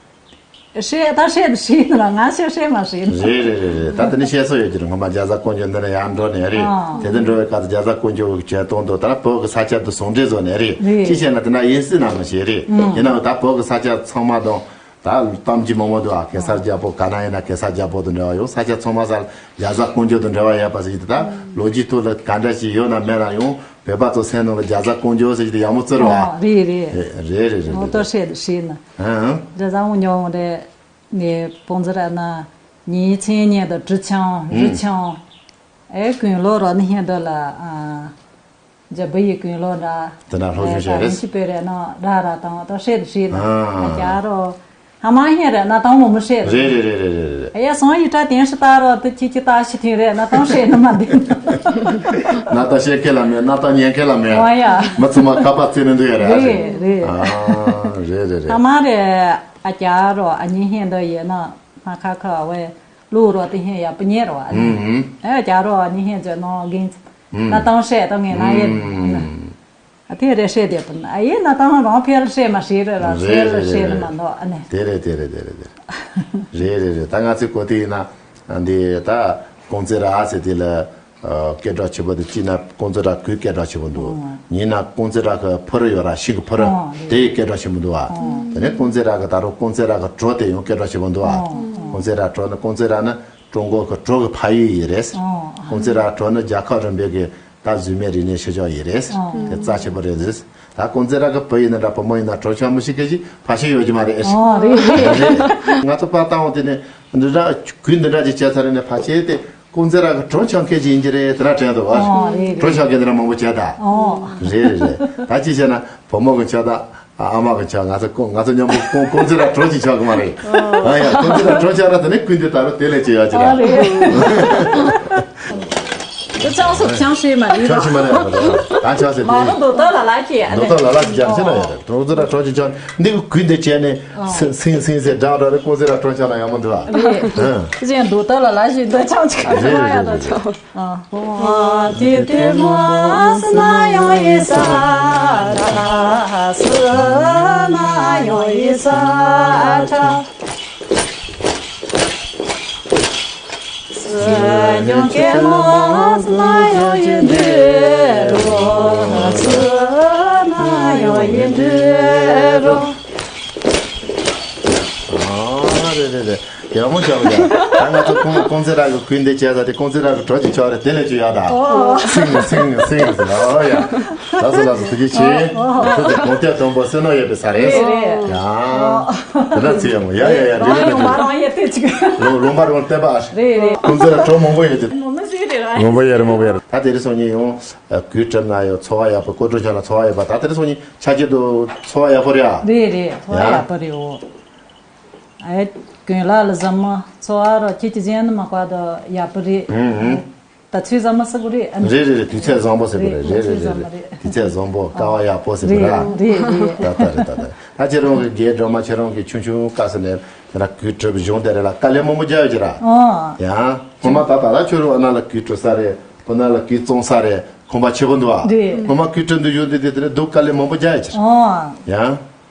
ཧྲེ་ད་ཧྲེ་ད་ཧྲེ་ན་ང་ཤེ་ཧྲེ་མ་ཧྲེ་ན། རེད་རེད་རེད་རེད། ད་དེ་ནི་བཤད་སྲོལ་ཡོད་ཀྱི་རེད། སྔོན་མ་རྒྱ་བཟའ་ཀོང་ཇོ་འདི་ནས་ཡར་འགྲོ་ནས་རེད། ཨ། དེ་དུ་འགྲོ་བའི་སྐབས་སུ་རྒྱ་བཟའ་ཀོང་ཇོ་གི་གྱོན་སྟངས་དང་ད་བོད་ཀྱི་ས་ཆ་དུ་ཟུང་འབྲེལ་བཟོ་ནས་རེད། རེད། ཅི་བྱས་ན་དེ་འདྲ་ཡིན་སྲིད་ན་མི་ཤེས་རེད། ཨང་། ཡིན་ནའང་ད་བོད་ཀྱི་ས་ཆ་ཚང་མ་དང་ད་གཏམ་རྒྱུད་མང་པོ་འདུག་ཨ། གེ་སར་རྒྱལ་པོ་ག་ན་ཡིན་ན་གེ་སར་རྒྱལ་པོ་དང་འབྲེལ་བ་ཡོད། ས་ཆ་ཚང་མ་ས་ལ་རྒྱ་བཟའ་ཀོང་ཇོ་དང་འབྲེལ་བ་ཡོད་པ་ཟེར་གྱི་འདུག་ད་ལོ་རྒྱུས་ཐོག་ལ་ག་འདྲ་ཞིག་ཡོད་ན་མེད་ན་ཡང་། བོད་པ་ཚོ་སེམས་ནང་ལ་རྒྱ་བཟའ་ཀོང་ཇོ་ཟེར་གྱི་དེ་ཡག་མོ་བརྩི་རོགས་ཨ། ཨོ་རེད་རེད། རེད་རེད་རེད་ཨོ་ཏོ་རེད། ཧྲེད་ཧྲེད་ན། ཨང་། རྒྱ་བཟའ་ཀོང་ཇོ་རེད། ནས་ཀོང་ཙེ་ར་ན་ཉིན་མཚན་ཉིན་དུ་གྲི་ཆང་རི་ཆང་། ཨེ་ཀུན་ལོ་རོ་ནི་ཧེ་འདོ་ལ་ཨ། རྒྱ་བུ་ཡི་ཀུན་ལོ་འདྲ། དེ་ན་ལྷོ་ཕྱོགས་ཤེས་རེད། ཨེ་ད་ཅི་པེ་རེད་ནོ་ར་ར་དང་ཏོ་ཧྲེད་ཧྲེད་ན་ཨ་ཨ་ཨ། རྒྱ་རོ། ཧ་མ་ཧེ་རེད་ན་དང་མོ་མོ་ཧྲེ་རེད། རེད་རེད་རེད་རེད་རེད། ཨ་ཡ་སོང་ཡི་ཏྲ་དེན་ཧྲི་ཏ་རོ་དུ་ཁྱི་ཁྱི་ཏ་ཤི་ཐིན་རེད་ན་དང་ཧྲེ་ན་མ་དེ། ན་ད་ཤེ་ཁེ་ལ་མེད་ན་ད་ཉན་ཁེ་ལ་མེད། ཨོ་ཡ། མི་ཚང་མ་ཁ་པ་ཚེ་ནི་འདུག་ཡ་རེད། རེད་རེད། ཨ་རེད་རེད་རེད། ཧ་མ་རེད། ཨ་རྒྱ་རོ་ཨ་ཉི་ཧེ་འདོ་ཡེ་ན་མ་ཁ་ཁ་བས་ལུ་རོ་དེ་ཧེ་ཡ་པུ་ཉེ་རོ་ཨ་ནི། ཨ་རྒྱ་རོ་ཨ་ཉི་ཧེ་ཛེ་ནོ་གིན། ན་དང་ཧྲེ་དང་ངེ་ན་ཡེ། ཨ་དེ་རེ་ཧྲེ་དེ་པུན་ཨ་ཡེ་ན་དང་རང་ཕེལ་ཧྲེ་མ་ཧྲེ་རེ་ར་ཧྲེ་ལ་ཧྲེ་ལ་མ་ནོ་ཨ་ནེ། དེ་རེད་དེ་རེད་དེ་རེད་དེ་རེད། རེད་རེད་རེད། ད་ང་ཚོའི་གོ་དེ་ཡིན་ན་འདི་ད་ཀོང་ཙེ་ར་ཟེར་དེ་ལ་སྐད་གྲགས་ཆེ་པོ་དེ་གཅིག་ན་ཀོང་ཙེ་ར་གོས་སྐད་གྲགས་ཆེ་པོ་འདུག་ཨོ། ཉིན་ན་ཀོང་ཙེ་ར་གི་ཕུ་རུ་ཡོད་ར་ཤིང་གི་ཕུ་རུ་ཨོ་རེད། དེ་ཡི་སྐད་གྲགས་ཆེ་པོ་འདུག་ཨ། ཨོ། དེ་ནས་ཀོང་ཙེ་ར་གི་ད་རུང་ཀོང་ཙེ་ར་གི་གྲོ་དེ་ཡང་སྐད་གྲགས་ཆེ་པོ་འདུག་ཨ། ཨོ། ཀོང་ཙེ་ར་གྲོ་ནི་ཀོང་ཙེ་ར་ནི། ཀྲུང་གོ་གི་གྲོ་གི་ཕ་ཡུལ་ཡིན་རེད། ཨོ། ཀོང་ཙེ་ར་གྲོ་ནི་རྒྱལ་ཁབ་རིམ་པའི་གི་ད་རྫུས་མའི་རིག་གནས་ཤུལ་བཞག་ཡིན་རེད། ཨོ། དེ་རྩ་ཆེ་པོ་རེད་ཟེར། ད་ཀོང་ཙེ་ར་གི་བུ་ཡིན་ན་འདྲ་བུ་མོ་ཡིན་ན་གྲོ་ཆང་མི་ཤེས་མཁན་ཞིག་ཕལ་ཆེར་ཡོད་ཀྱི་མ་རེད། ཨོ་རེད་རེད། ང་ཚོ་པ་ཏང་འོ་དེ་ནས་འདི་འདྲ་གུས་འདི་འདྲ་ཅིག་བྱས་ཚར་ནས་ཕལ་ཆེར་དེ་ཀོང་ཙེ་ར་གི་གྲོ་ཆང་མཁན་ཞིག་ཡིན་གྱི་རེད། དེ་འདྲ་དྲན་འདུག་ཨ། ཨོ་རེད་རེད། གྲོ་ཆང་མཁན་དེ་འདྲ་མང་པོ་བྱས་ད། ཨོ་རེད་རེད་རེད། ད་ཅི་བྱས་ན་བུ་མོ་གི་ཆགས་ད། ཨ་མ་གི་ཆགས། ང་ཚོ་ཀོང་ང་ཚོ་མཉམ་པོ་ཀོང་ཀོང་ཙེ་ར་གྲོ་ཅིག་ཆགས་གི་མ་རེད། ཨ་ཡ་ཀོང་ཙེ་ར་གྲོ་ཆགས་ན་དེ་ནས་ཀུན་དེ་ད་རུ་དེ་ལས་ཅི་ཡོད་ཅི་ར། ཨ་རེད། དེ་ཆགས་སོ་ཆང་ཤེས་མ་རེད། ཆང་ཤེས་མ་རེད། ད་ཆང་ཤེས་མ་དེ་རུ་རྡོ་ཐོག་ལ་ལ་ཁྱེད་རྡོ་ཐོག་ལ་ལ་ཅི་ཆང་ཤེས་ན་ཡ་རེད། ཀོང་ཙེ་ར་གྲོ་ཅིག་ཆགས་འདི་གི་ཀུན་དེ་བྱས་ནས་སིང་སིང་སིང་ཟེར་འདྲ་འདྲ་རེད། ཀོང་ཙེ་ར་གྲོ་ཆགས་ན་ཡག་མོ་འདུག་ཨ། རེད། ཨ་ཅན་རྡོ་ཐོག་ལ་ལ་ཞིག་འདི་ཆང་ཅིག་ག་ཚོད་རེད་ཡ་རེད་ད་རེད། ཆང་། ཨ། དེ་དེ་མ་སི་ན་ཡོང་ཡི་ས་ཁྲ། སི་ན་ཡོང་ཡི་ས་ཁྲ། སི་ཉོ་ཀེ་མོ་སི་ན་ཡོང་ཡི་འདི་རོ། སི་ན་ཡོང་ཡི་འདི་རོ། ཨ་རེད་རེད་རེད། ཡག་མོ་བྱས་པ་ཡ། ད་ང་ཚོ་ཀོང་ཀོང་ཙེ་ར་གི་གུས་འདེད་བྱས་ས་དེ་ཀོང་ཙེ་ར་གི་གྲོ་ཅིག་ཆགས་རེད། དེ་ལས་ཅི་ཡག་ད། ཨོ། སིང་སིང་སིང་སིང་། ཨོ་ཡ། ལགས་སོ་ལགས་སོ། ཐུགས་རྗེ་ཆེ། ཨོ། ཁྱོད་ཚོ་གོང་ཐད་དང་པོ་བསོད་ནམས་ཡོད་པའི་ས་རེད། རེད་རེད། ཡ། དེ་འདྲ་ཚིག་ཡག་མོ། ཡ་ཡ་ཡ། རེད་རེད་རེད། ལུང་པ་རང་ཡོད་དེ་ཅིག་ལུང་ལུང་པ་རང་བལྟས་པ་ཨ། རེད་རེད། ཀོང་ཙེ་ར་གྲོ་མང་པོ་ཡོད་དེ། མོ་མི་ཟིག་རེད་ར། མང་པོ་ཡོད་རེད། མང་པོ་ཡོད་རེད། ད་དེ་རིང་སང་ཉིན་ཡང་གུས་གྲུབ་ན་ཡང་འཚོ་བ་ཡག་པོ། ཀོང་ཀྲོ་ཆགས་ན་འཚོ་བ་ཡག་པོ། ད་དེ་རིང་སང་ཉིན་ཆ་ཁྱེད་དུ་འཚོ་བ་ཡག་པོ་རེད་ཨ། རེད་རེད། འཚོ་བ་ཡག་པོ་རེད་འོ། ཨེ། དགུན་ལ་ལ་ཟ་མ་འཚོ་བ་རོ་ཁྱེད་ཀྱི་ཟན་ནི་མ་བཀག་དོ་ཡག་པོ་རེད། ཨུ་ཨུ། ད་ཚོད་ཟ་མ་ཟ་གི་རེད་ཨ་ནི། རེད་རེད་རེད། དུས་ཚོད་བཟང་པོ་ཟེར་གི་རེད། རེད་རེད་རེད་རེད། དུས་ཚོད་བཟང་པོ་དཀའ་བ་ཡག་པོ་ཟེར་གི་རེད། རེད་རེད་རེད། ད་ད་རེད་ད་ད། ད་ཁྱེད་རང་གི་རྒན་སྒྲོལ་མ་ཁྱེད་རང་གི་ཆུང་ཆུང་སྐབས་སུ་ནས་དེ་ལ་གུས་གྲུབ་གཞུང་དེ་རེད་ལ་དཀའ་ལས་མང་པོ་རྒྱག་ཡོད་ཀྱི་ར། ཨོ། ཡང་ངོ་མ་ད་ད་ལ་ཁྱོད་རང་ཨ་ན་ལ་གུས་གྲུབ་ས་རེད། ཁོ་ན་ལ་གུས་བཙོང་ས་རེད། ཁོམ་པ་ཆེ་པོ་འདུག་ཨ། རེད། ངོ་མ་གུས་གྲུབ་འདུག་ཡོད་འདི་དེ་དེ་རེད། སྡུག་དཀའ་ལས་མང་པོ་རྒྱག་ཡོད་ཀྱི་ར། ཨོ། ཡང་།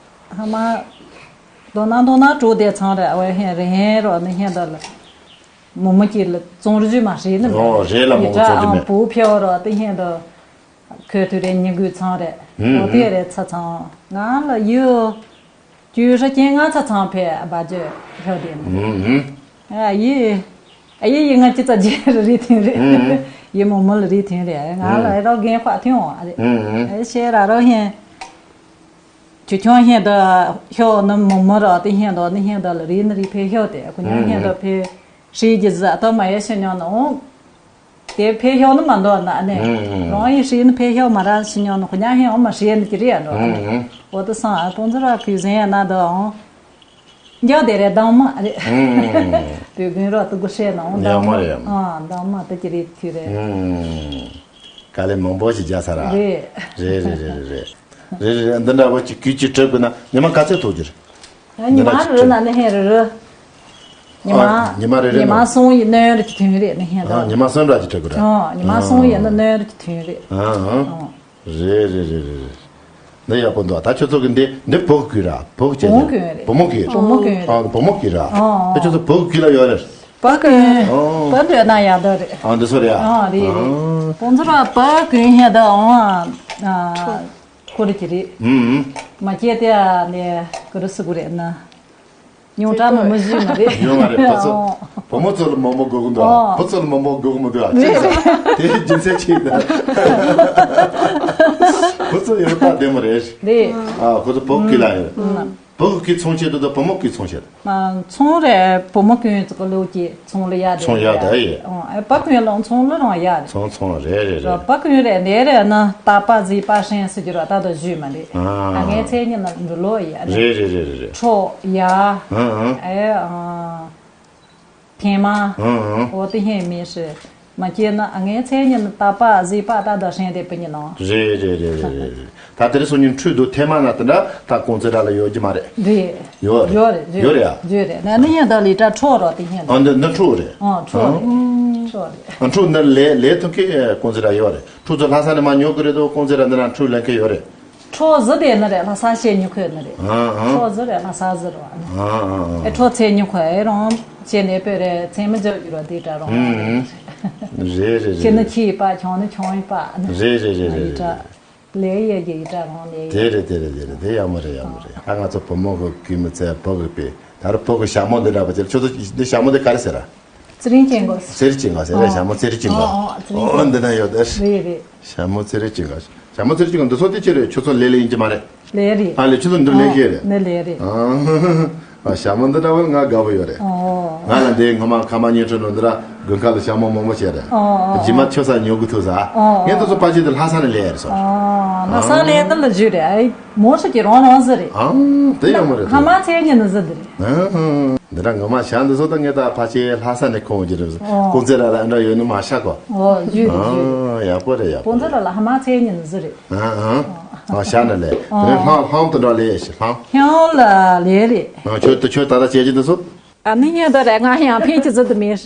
ཧ་མ། མདོར་ན་མདོར་ན་གྲོ་དེ་ཚང་རེད། ཨ་བའི་ཧན་རེ་ཧན་རོ་ནི་ཧན་ད་ལ། མོ་མོ་གྱི་ལ་བཙོང་རུ་ཇུས་མ་རེད་ནི་མེད། ཨོ་རེད་ལ་མོ་མོ་བཙོང་རྒྱུ་མེད། བུ་ཕེ་བ་རོ་དེ་ཧན་ད། ཁོས་དུ་རེ་ཉི་གུ་ཚང་རེད། ཨོ་དེ་རེད་ཚ་ཚང་ང་ལ་ཡུ། ཅུ་ཧྲ་ཅན་ང་ཚ་ཚང་ཕེ་བ་ཇོ་ཧོ་དེ་ནི། ཨ་ཡི། ཨ་ཡི་ཡི་ང་ཅི་ཙ་ཇེ་རི་ཐིང་རེད། ཡི་མོ་མོ་ལ་རི་ཐིང་རེད། ང་ལ་རོ་རྒན་ཁ་ཐིང་འོ་ཨ་རེད། ཨ་ཤེ་ར་རོ་ཧན། ཆུ་ཆུང་ཧན་ད་ཤོ་ནི་མོ་མོ་ར་དེ་ཧན་ད་ནི་ཧན་ད་ལ་རི་ནི་རི་ཕེ་ཤོ་དེ་ཁོ་ཉོ་ཧན་ད་ཕེ་ཧྲི་ཇི་ཟ་ཏོ་མ་ཡ་ཤི་ཉོ་ནོ། དེ་ཕེ་ཤོ་ནི་མ་འདོ་ན་ནི། རང་ཡི་ཧྲི་ནི་ཕེ་ཤོ་མ་ར་ཤི་ཉོ་ནོ་ཁོ་ཉ་ཧན་འོ་མ་ཧྲི་ནི་ཅི་རི་ཡ་འདོ་ཨ་ནི། འོ་དེ་སང་ཨ་ཀོང་ཙེ་ར་ཁུ་ཟན་ཡ་ན་དོ་འོ། འཇོག་དེ་རེད་དང་མ་རེད། ཨུམ། དུས་རྒྱུན་རོ་དུ་གུ་ཤེས་ནང་དང་མ་ཡོད་མ་རེད། ཨ་དང་མ་དུ་ཀྱི་རེད་ཐུ་རེད། ཨུམ། དཀའ་ལས་མང་པོ་ཞིག་རྒྱག་ས་ར། རེད། རེད་རེད་རེད་རེད་རེད། རེད་རེད་རེད། འདི་འདྲ་བོ་ཅིག་གུས་ཅིག་གྲུབ་དགོས་ན་ཉི་མ་ག་ཚོད་ཐུག་རྒྱུ་རེད། ཉི་མ་རེ་རེ་ན་ནི་ཧེ་རེ་རེ། ཉི་མ། ཨ་ཉི་མ་རེ་རེ་ཉི་མ་ནང་། སོང་ཡི་ནོན་རེ་ཀྱི་ཐུན་རེད་ནི་ཧེ་ཨ་ད། ཉི་མ་སོང་ར་ཅིག་གྲུབ་དགོས་ར། ཨ་ཉི་མ་སོང་ཡི་ཨ་ནི་ནོན་རེ་ཀྱི་ཐུན་རེད། ཨ་ཨ། ཨ། རེད་རེད་རེད་རེད། འདི་ཡག་པོ་འདུག་ད་ཁྱོད་ཚོ་གི་འདི་འདི་བུ་གི་གུས་ར། བུ་གི་བུ་མོ་གུས་རེད། བུ་མོ་གི་བུ་མོ་གུས་རེད། ཨ་བུ་མོ་གི་ར། ཨ་ཨ། ད་ཁྱོད་ཚོ་བུ་གི་གུས་ལ་ཡོད་རེད། བུ་གུས། ཨ་བུ་འདོད་ན་ཡག་འདོད་རེད། ཨ་འདི་ཚོ་རེད་ཨ། ཨ་རེད་རེད། ཨ་ཁོང་ཚོ་ར་བུ་གུས་ཧེ་ད་ཨང་ཨ་ཁོ་རེ་གི་རེད། ཨུམ་ཨུམ། མ་སྐྱེས་ཏེ་ཨ་ནས་གུ་རུ་སུ་གུ་རེད་ན། ཉུང་དྲགས་མི་མི་བཞི་མ་རེད། ཡོད་མ་རེད། བུ་ཚོ་ཨོ། བུ་མོ་ཚོ་ལ་མང་པོ་དགོས་ཀྱི་འདུག་ཨ། ཨོ། བུ་ཚོ་ལ་མང་པོ་དགོས་ཀྱི་མི་འདུག་ཨ། རེད། དེ་རྒྱུ་མཚན་ཅིག་ད། བུ་ཚོ་ཡོད་པ་བདེ་མོ་རེད། རེད། ཨ་ཁོ་ཚོ་བུ་གི་ལ་ཡོད། ཨུམ། བུ་གི་ཚོང་བྱེད་འདུག་ད་བུ་མོ་གི་ཚོང་བྱེད། ཨ་ཚོང་རེད། བུ་མོ་ཀུན་ཚོ་གི་ལུགས་ཀྱི་ཚོང་ལ་ཡ་དེ་ཚོང་ཡ་རེད། ད་ཡེ། ཨོ་ཨེ་བུ་ཀུན་ལོང་ཚོང་ལ་རང་ཡ་རེད། ཚོང་ཚོང་རེད་རེད་རེད། བུ་ཀུན་རེད་འདི་རེད་ན་རྟ་པ་གཟིག་པ་ཧྲེང་སུ་གྱུར་བ་ད་དུ་བཞུད་མ་རེད། ཨ། ཨ་ངའི་མཚན་ཉིད་ན་འབྲུ་ལོ་ཡ་རེད། རེད་རེད་རེད་རེད། ཁྲོ་ཡ། ཨ་ཨ། ཨེ་ཨ། ཐེན་མ། ཨ་ཨ། འོ་དེ་ཧེ་མི་ཧྲི། མ་སྐྱེས་ན་ཨ་ངའི་མཚན་ཉིད་ན་རྟ་པ་གཟིག་པ་ད་དུ་ཧྲེང་དེ་བུ་ཉིད་ནང་། རེད་རེད་རེད་རེད་རེད། ད་དེ་རིང་སང་ཉིན་ཁྲུས་འདུག་ཐེངས་མ་ན་དེ་འདྲ་ད་ཀོང་ཙེ་ར་ལ་ཡོད་ཀྱི་མ་རེད། རེད། ཡོད་རེད། ཡོད་རེད་ཡོད་རེད་ཡ། ཡོད་རེད། ན་ནི་ཡང་ད་ལི་ཏྲ་ཁྲོ་རོ་དེ་ཧེ་ད། ཨ་འདི་འདི་ཁྲུ་རེད། ཨ་ཁྲོ་རེད། ཨ་ཁྲོ་རེད། ཨ་ཁྲུ་འདི་ལས་ལས་ཐུབ་མཁན་ཀོང་ཙེ་ར་ཡོད་རེད། ཁྲུ་ཚོ་ལྷ་ས་ནས་མ་ཉོ་གི་རེད་དོ། ཀོང་ཙེ་ར་འདི་ན་ཁྲུ་ལེན་མཁན་ཡོད་རེད། ཁྲོ་ཟི་དེ་ནི་རེད། ལྷ་ས་ཤེས་ཉི་ཁོས་ནི་རེད། ཨ་ཨ། ཁྲོ་ཟི་རེད། ལྷ་ས་ཟི་རོ། ཨ་ཨ། ཨེ་ཁྲོ་ཚེ་ཉི་ཁོ་ཨེ་རོང་ཤེས་ནས་པོ་རེད། ཚེ་མི་འཇོག་རྒྱུ་རོ་དེ་ད་རོང་། ཨ་ཨ། རེད་རེད་རེད། ཁྱེད་ནི་ཁྱི་ཡི་པ་ཁྱོད་ནི་ཁྱོད་ཡི་པ་ནི། རེད་རེད་རེད་རེད། ལས་ཡས་ཀྱི་ཡི་ད་རོང་ལས་ཡས། དེ་རེད་དེ་རེད་དེ་རེད། དེ་ཡག་མོ་རེད། ཡག་མོ་རེད། ད་ང་ཚོ་བུ་མོ་གི་གུས་མི་ཚད་བུ་གི་པས་ད་རུ་བུ་གི་ཞྭ་མོ་འདི་འདྲ་པ་ཅིག་ཁྱོད་ཚོ་འདི་ཞྭ་མོ་འདི་ག་རེ་ཟེར་ར། ཙི་རིང་ཅན་གོ། ཙི་རིང་ཅན་གོ་ཟེར་ར། ཞྭ་མོ་ཙི་རིང་ཅན་གོ། ཨོ་ཨོ་ཙི་རིང་ཅན་གོ། ཨོ་འདི་ན་ཡོད་དེ། རེད་རེད། ཞྭ་མོ་ཙི་རིང་ཅན་གོ། ཞྭ་མོ་ཚེ་རིང་གི་འདི་ཚོ་དེ་ཅི་རེད། ཁྱོད་ཚོ་ལས་ལས་ཡིན་གྱི་མ་རེད། ལས་རེད། ཨ་ལས། ཁྱོད་ཚོ་འདི་ལས་ཤེས་རེད། ནི་ལས་རེད། ཨ། ཞྭ་མོ་འདི་འདྲ་བོ་ང་དགའ་པོ་ཡོད་རེད། ཨོ། ང་ལ་འདི་ངོ་མ་ཁ་མ་ཉིན་ཁྲི་ནོ་འདི་ར་དགུན་ཁ་ལ་ཞྭ་མོ་མང་པོ་བྱས་རེད། ཨོ། ཨོ། རྗེས་མ་ཆོ་ས་ཉོ་གི་ཐུག་ས། ཨོ། ངས་འདི་ཚོ་ཕལ་ཆེར་དེ་ལྷ་ས་ནས་ལས་རེད་སོ། ཨོ། ལྷ་ས་ལས་འདི་ལ་བརྒྱུད་རེད། ཨེ། མོ་ཧྲི་གི་རང་རང་ཟི་རེད། ཨང་། དེ་ཡོད་མ་རེད། ལྷ་མ་ཚེ་ཉིན་ནི་ཟི་འདི་རེད། ཨང་། འདི་འདྲ་ངོ་མ་ཞྭ་འདི་ཚོ་ད་ངས་ད་ཕལ་ཆེར་ལྷ་ས་ནས་ཁོང་གི་རེད། ཨོ། ཀུང་ཙེ་ར་ལ་འདྲ་ཡོད་ནི་མ་ཤ་གོ། ཨོ། བརྒྱུད་རེད། བརྒྱུད་རེད། ཨང་། ཡག་པོ་རེད། ཡག་པོ་ཀུང་ཙེ་ར་ལ་ལྷ་མ་ཚེ་ཉིན་ནི་ཟི་རེད། ཨང་། ཨང་། ཨང་། ཞྭ་ནས་ལས། ཨང་། ལྷང་ལྷང་དུ་འདྲ་ལས་ཞི་ལྷང་། ལྷང་ལ་ལས་རེད། ཨང་། ཁྱོད་ད་ཁྱོད་ད་ལྟ་བྱེད་ཀྱི་འདུག་སོ། ཨ་ནི་ངས་ད་རེད། ང་ཡང་ཕན་གྱི་ཟི་དུ་མེད།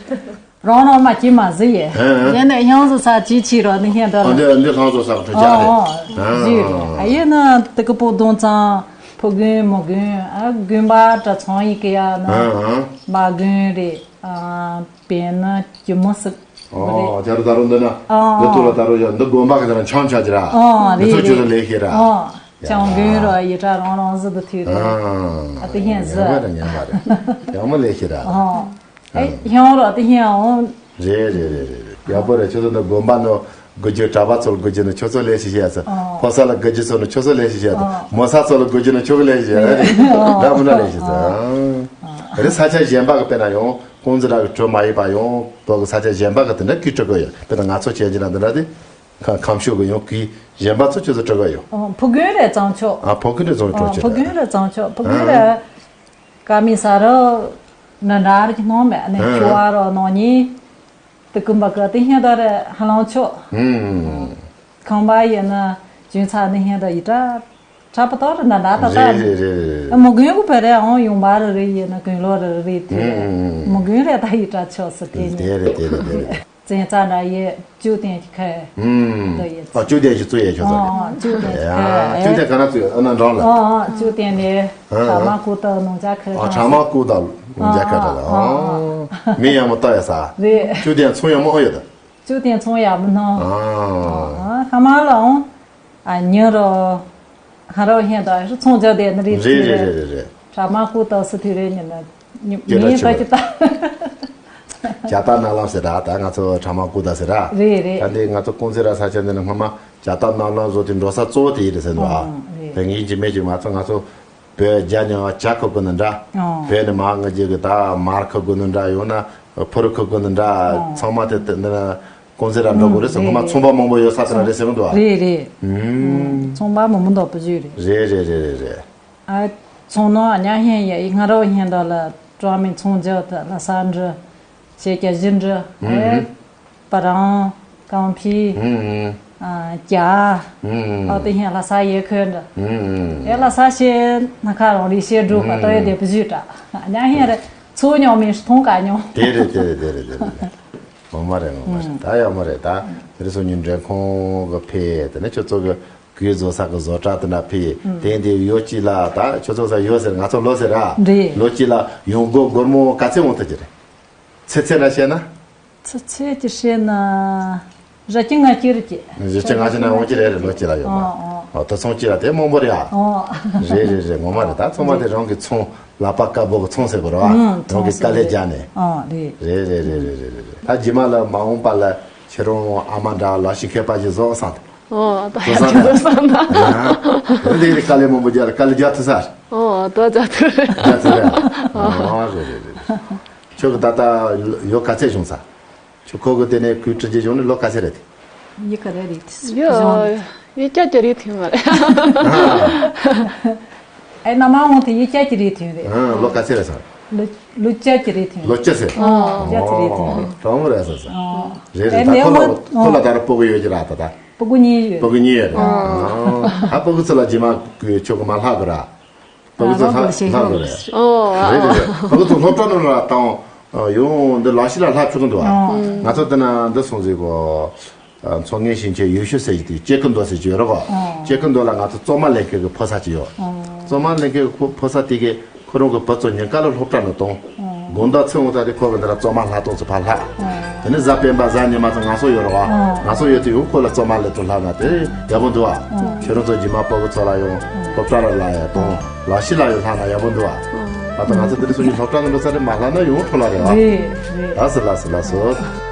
རང་རང་མ་གྱིས་མ་ཟི་ཡེ། ཨ། ཨ། ཡེ་ནས་ཡང་ཟི་ས་ཅི་ཆི་རོ་ནི་ཧེ་ད་ཨ། རེད། འདི་འདི་ལྷང་ཟོ་ས་གྲུ་ཅག་རེད། ཨོ། ཨ། ཟི་རེད། ཨ་ཡེ་ན་དེ་གི་པོ་གདོང་ཚང་ཕོ་རྒན་མོ་རྒན། ཨ། རྒན་པ་འདྲ་ཚང་ཡི་གི་ཡ་ན། ཨ། ཨ། མ་རྒན་རེད། ཨ། བན་ན་གྱི་མོ་སི། ཨོ། རེད། ད་རུ་ད་རུ་འདི་ན། ཨ། འདི་ཐུག་ལ་ད་རུ་ཡ་འདི་དགོན་པ་གི་ད་རུ་འཆམ་ཆ་ཅི་ར། ཨ། འདི་རེད། ཚོ་ཆུ་རེད། ལ་ལས་ཤེས་ར། ཨ། ཡ། ཅང་རྒན་རོ་ཡི་ད་རང་རང་ཟི་དུ་ཐུག་རེད། ཨ། ཨ་དེ་ཧེ་ཟི། ཡང་མ་རེད། ཡང་མ་རེད། ཡང་མ་ལས་ཤེས་ར། ཨ། ཨེ། ཧྱང་རོ་དེ་ཧྱང་འོང་། རེད་རེད་རེད་རེད། ཡག་པོ་རེད། ཁྱོད་ཚོ་འདི་དགོན་པ་ནང་དགོན་རྒྱུ། གྲྭ་པ་ཚོ་ལ་དགོན་རྒྱུ་ནི་ཁྱོད་ཚོ་ལས་ཤིག་བྱས་ཟེར། ཨོ། ཕོ་གསར་ལ་དགོན་རྒྱུ་ཚོ་ནི་ཁྱོད་ཚོ་ལས་ཤིག་བྱས་ཟེར། ཨོ། མོ་གསར་ཚོ་ལ་དགོན་རྒྱུ་ནི་ཁྱོད་ཀྱི་ལས་ཤིག་བྱས་ཟེར། ཨོ། ད་མི་འདྲ་ལས་ཤིག་ཟེར། ཨོ། རེད། ས་ཆ་གཞན་པ་གི་དཔེར་ན་ཡང་ཀུང་ཙི་ར་གི་གྲོ་མ་ཡིན་པ་ཡང་བོད་གི་ས་ཆ་གཞན་པ་གི་དེ་འདྲ་གི་སྤྲོད་དགོས་ཡོད། དཔེར་ན་ང་ཚོ་བྱས་རྒྱུ་ན་འདི་འདྲ་དེ་ཁ་ཁམས་ཕྱོགས་གི་ཡང་གི་གཞན་པ་ཚོ་ཁྱོད་ཚོ་སྤྲོད་དགོས་ཡོད། ཨོ། ཕུ་རྒན་རེད་བཙང་ཆོག་ཨ། ཕུ་རྒན་རེད་བཙང་ཆོག་ཨོ། ཕུ་རྒན་རེད་བཙང་ཆོག་ཕུ་རྒན་རེད། ཀ་མི་ས་རུ་ན་འདྲ་རིགས་སྣང་མེད་ནས། ཨ། ཆུ་བ་རུ་སྣང་ཉིན། དེ་ཀུན་པ་ཀ་དེ་ཧེ་ད་རེ་ཧ་ལང་ཆོག་ཨུམ། ཁང་པ་ཡིན་ན་ཇུན་ཚ་ནི་ཧེ་ད་ཡི་ད་ཁྲ་པ་ཏོ་རེ་ན་འདྲ་ད་ད། རེད་རེད་རེད་རེད། མོ་རྒན་གུ་བེ་རེ་ཨང་ཡོང་བ་རེ་རེ་ཡིན་ན་ཀུན་ལོ་རེ་རེ་དེ། ཨུམ། མོ་རྒན་རེ་ད་ཡི་ད་ཆོག་སི་དེ་ནི། དེ་རེད་དེ་རེད་དེ་རེད། བཙན་ས་འདྲ་ཡེ་བཅུ་ཐེན་གྱི་ཁ། ཨུམ། འདི་ཡེ། ཨ། བཅུ་ཐེན་གྱི་བཙུགས་ཡེ་ཆོག་ས། ཨ། བཅུ་ཐེན་གྱི་ཡ། ཁ། བཅུ་ཐེན་ག་ན་བཙུགས་ཡོད། ཨ་ན་འགྲོ་ལ། ཨ། ཨ། བཅུ་ཐེན་ནི། ཨ། ཨ། ཁྲ་མ་ཀུ་ཏ་ནང་ཇ་ཁ། ཨ། ཁྲ་མ་ཀུ་ཏ་ནང་ཇ་ཁ་ད་ལ། ཨ། ཨ། མི་ཡང་མོ་ཏ་ཡ་ས། རེད། བཅུ་ཐེན་ཚོང་ཡང་མོ་ཨོ་ཡོད་ད། བཅུ་ཐེན་ཚོང་ཡ་མི་སྣང་། ཨ། ཨ། ཁ་མ་ལ་ཨོང་། ཨ། ཉིན་རོ། ཧ་རོ་ཧན་ད་ཚོང་རྒྱག་དེ་ནི་རེད། རེད་རེད་རེད་རེད། ཁྲ་མ་ཀུ་ཏ་སི་ཐུ་རེ་ཉིན་ན། ཉི་ཇ་ད་མི་ཆི་ད་ཅི་ད། ཇ་ད་ནག་ལམ་ཟེར་ར། ད་ང་ཚོ་ཁྲ་མ་ཀུ་ཏ་ཟེར་ར། རེད་རེད། ད་འདི་ང་ཚོ་ཀུང་ཟེར་ར་ས་ཆ་འདི་ནི་སྔོན་མ་ཇ་ད་ནག་ལམ་བཟོ་དེ་འགྲོ་ས་གཙོ་བོ་དེ་ཡིན་རེད་ཟེར་འདུག་ཨ། ཨོ། རེད། དེ་ངེད་ཀྱི་མེད་ཀྱི་མ་ཚོ་ང་ཚོ་བོད་ཇ་ཉོ་བ་ཇ་ཁུ་དགོས་ནི་འདྲ། ཨོ། བོད་ནི་མ་ང་ཅིག་གི་ད་མར་ཁུ་དགོས་ནི་འདྲ། ཡང་ན་ཕུ་རུ་ཁུ་དགོས་ནི་འདྲ། ཨོ། ཚང་མ་དེ་དེ་འདི་ན། ཀུང་ཟེར་ར་འགྲོ་དགོས་རེད་ཟེར། ཨང་། སྔོན་མ་རེད་ཚོང་པ་མང་པོ་ཡོད་ས་དེ་ན་རེད་ཟེར་གི་འདུག་ཨ། རེད་རེད། ཨང་། ཚོང་པ་མང་པོ་འདུག་པོ་ཞིག་རེད། རེད་རེད་རེད་རེད་རེད། ཨ། ཚོང་ནང་ཨ་ཉ་ཧན་ཡ་ཡི་ང་རོ་ཧན་ད་ལ་ཀྲོ་མིན་ཚོང་རྒྱག་ད་ལ་ས་འདྲི། ཤེས་རྒྱ་བཞི་འདྲི། ཨང་། ཨེ། པ་རང་། ཀང་ཕི། ཨང་། ཨ། རྒྱ། ཨང་། ཨ་དེ་ཧན་ལ་ས་ཡེ་ཁོན་འདྲི། ཨང་། ཨེ་ལ་ས་ཤེ་ན་ཁ་རང་རི་ཤེ་འགྲོ་པ་ཏོ་ཡེ་དེ་པོ་ཞིག་འདྲ། ཨ་ཉ་ཧན་རེད། ཚོ་ཉོ་མིན་ཐོང་ཀ་ཉོ། དེ་རེད་དེ་རེད་དེ་རེད་དེ་རེད། ངོ་མ་རེད། ངོ་མ་རེད། ཨང་། ད་ཡག་མོ་རེད། ད་དེ་རིང་སང་ཉིན་མགྲོན་ཁང་གི་ཕེ་དེ་ནས་ཁྱོད་ཚོ་གི་གོས་བཟོ་ས་གི་བཟོ་གྲྭ་དེ་འདྲ་ཕེ། ཨང་། དེ་འདི་ཡོད་ཅི་ལ། ད་ཁྱོད་ཚོ་ས་ཡོད་ཟེར། ང་ཚོ་ལོ་ཟེར་ར། རེད། ལོ་ཅི་ལ་ཡོང་སྒོ་སྒོར་མོ་ག་ཚད་འོང་ཐུབ་ཀྱི་རེད། ཚེ་ཚད་ལ་བཤད་ན། ཚེ་ཚད་ཀྱི་བཤད་ན། བཞི་བཅུ་ང་བཅུ་རེད་ཀྱི། བཞི་བཅུ་ང་བཅུ་ན་འོང་གི་རེད། རེད། ལོ་གཅིག་ལ་ཡོད་པ། ཨོ་ཨོ། ཨོ། ད་ཚོང་གཅིག་ལ་དེ་མང་པོ་རེད་ཨ། ཨོ། རེད་རེད་རེད། ངོ་མ་རེད། ད་ཚང་མ་དེ་རང་གི་ཚོང་ལག་པ་དཀར་པོ་གི་ཚོང་ཟེར་དགོས་རེད་བ། ཨང་། རང་གི་དཀའ་ལས་རྒྱག་ནས། ཨོ་རེད། རེད་རེད་རེད་རེད། ད་རྗེས་མ་ལ་མ་འོངས་པ་ལ་ཁྱེད་རང་ཨ་མ་འདྲ་ལག་ཤེས་མཁས་པ་ཞིག་བཟོ་བསམ། ཨོ། ད་བཟོ་བསམ་ད། བཟོ་བསམ་ད། ཨ། དེ་འདྲ་དཀའ་ལས་མང་པོ་རྒྱག་དཀའ་ལས་རྒྱག་ཐུབ་ས། ཨོ། ད་རྒྱག་ཐུབ་རེད། རྒྱག་ཐུབ་རེད། ཨོ། རེད་རེད་རེད། ཁྱོད་ཀྱི་ད་ལྟ་ཡོད་ག་ཚད་བྱུང་ས། ཁྱོད་ཁོ་གི་དེ་ནས་གུས་བཀུར་བྱེད་བྱུང་ནས་ལོ་ག་ཚད་རེད་དེ། ཡི་ག་རེ་རེད་དེ། ཡོ། ཡི་སྐྱ་ཀྱི་རེད་ཐུང་བ་རེད། ཨེ་ན་མ་འོང་དེ་ཡི་སྐྱ་ཀྱི་རེད་ཐུང་རེད། ཨ། ལོ་ག་ཚད་རེད་ས། ལོ་ལོ་བརྒྱད་ཀྱི་རེད་ཐུང་། ལོ་བརྒྱད་ཟེར། ཨ། ལོ་བརྒྱད་ཀྱི་རེད་ཐུང་། ཨོ། གྲོགས་མོ་རེད་ས་ས། ཨོ། རེད་རེད། ཨེ་ད་ཁོ་ལ་ཁོ་ལ་ད་ར་སྤུ་གུ་ཡོད་ཀྱི་ར་ད་ད། སྤུ་གུ་གཉིས་ཡོད། སྤུ་གུ་གཉིས་ཡོད་རེད། ཨོ། ཨ། ད་སྤུ་གུ་ཚོ་ལ་རྗེས་མ་ཁྱོད་ཀྱི་མ་ལྷག་གི་ར། སྤུ་གུ་ཚོ་ལྷག་ལྷག་གི་རེད། ཨོ། རེད་རེད་རེད། སྤུ་གུ་ཚོ་སློབ་གྲྭ་ནང་ལ་བཏང་། ཡོང་འདི་ལག་ཤེས་ལ་ལྷག་ཆོག་གི་འདུག་ཨ། ཨོ། ང་ཚོ་དེ་ན་འདི་སོང་ཟིག་གོ། མཚོ་སྔོན་ཞིང་ཆེན་ཡུལ་ཤུལ་ཟེར་གྱི་དེ་སྐྱེ་ཁུ་མདོ་ཟེར་གྱི་ཡོད་རེད་གོ། ཨོ། སྐྱེ་ཁུ་མདོ་ལ་ང་ཚོ་བཙོ་མ་ལེན་མཁན་གྱི་ཕོ་གསར་ཅིག་ཡོད། ཨོ། བཙོ་མ་ལེན་མཁན་གྱི་ཕོ་ཕོ་གསར་དེ་གས་ཁོ་རང་གི་བུ་ཚོ་ཉིན་དཀར་ལ་སློབ་གྲྭ་ནང་གཏོང་། ཨོ། དགོང་དག་ཚེ་འོང་ཙང་དེ་ཁོ་གི་འདི་ལ་བཙོ་མ་ལྷག་གཏོང་ཚེ་ཕར་ལྷག་ཨོ། དེ་ནས་གཟའ་སྤེན་པ་གཟའ་ཉི་མ་ཚོ་ང་ཚོ་ཡོད་རེད་གོ། ཨོ། ང་ཚོ་ཡོད་དུས་ཡང་ཁོ་ལ་བཙོ་མ་ལེན་དུ་ལྷག་ན་དེ་ཡག་པོ་འདུག་ཨ། ཨོ། ཁྱེད་རང་ཚོ་རྗེས་མ་སྤུ་གུ་ཚོ་ལ་ཡང་སློབ་གྲྭ་ལ་ལ་ཡ་གཏོང་ལག་ཤེས་ལ་ཡང་ལྷག་ན་ཡག་པོ་འདུག་ཨ། ཨོ། ད་ལྟ་ང་ཚོ་འདི་རིགས་སུ་ཉིན་སློབ་གྲྭ་ནང་འགྲོ་ས་རེད། མ་ལྷག་ན་ཡང་འཕྲོ་ལ་རེད་བ། རེད་རེད། ལགས་སོ་ལགས་སོ་ལགས་སོ།